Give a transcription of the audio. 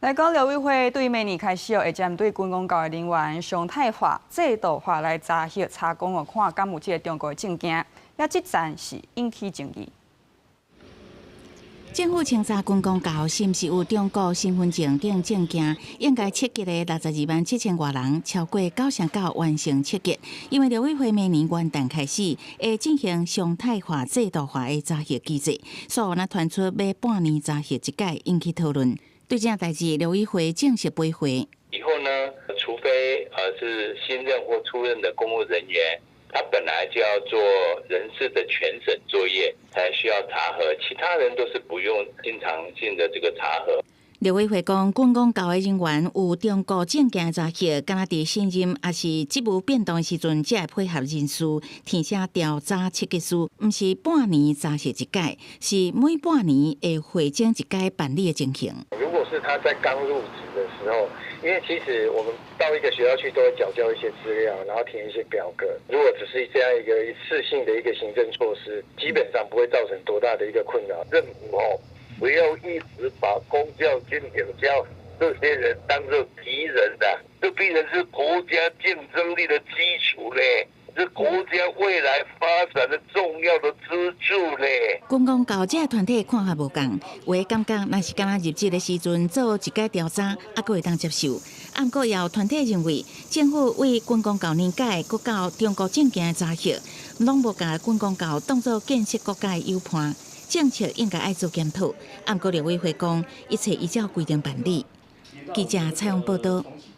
來講，陸委會對明年開始哦，會針對軍公教的人員常態化、制度化來查核查講哦，看敢有這个中國的證件，也這陣是引起爭議。政府清查軍公教是毋是有中國身份證等證件，應該切結的627,000外人，超過9成9完成切結。因為陸委會明年元旦開始會進行常態化、制度化的查核機制，所以若傳出欲半年查核一擺，引起討論。對這代誌，陸委會正式回回。以後呢，除非是新任或出任的公務人員，他本來就要做人事的全審作業，才需要查核，其他人都是不用經常性的這個查核。陸委會講，軍公教的人員有中國證件查核，敢若佇新任抑是職務變動的時陣，才會配合人事填寫調查切結書，毋是半年查核一擺，是每半年會匯總一擺辦理的情形。如果是他在剛入職的時候，因為其實我們到一個學校去都會繳交一些資料，然後填一些表格。如果只是這樣一個一次性的一個行政措施，基本上不會造成多大的一個困擾。政府哦，不要一直把公教軍警教這些人當做敵人的，這批人是國家競爭力的基礎咧，是國家未來發展的重要的支柱咧。軍公教這團體看法無仝，有的感覺若是敢若入職的時陣做一擺調查，猶閣會當接受。毋過有團體認為，政府為軍公教年改，閣到中國證件的查核，攏無共軍公教當做建設國家的友伴，政策應該愛做檢討。毋過陸委會講，一切依照規定辦理。記者採訪報道。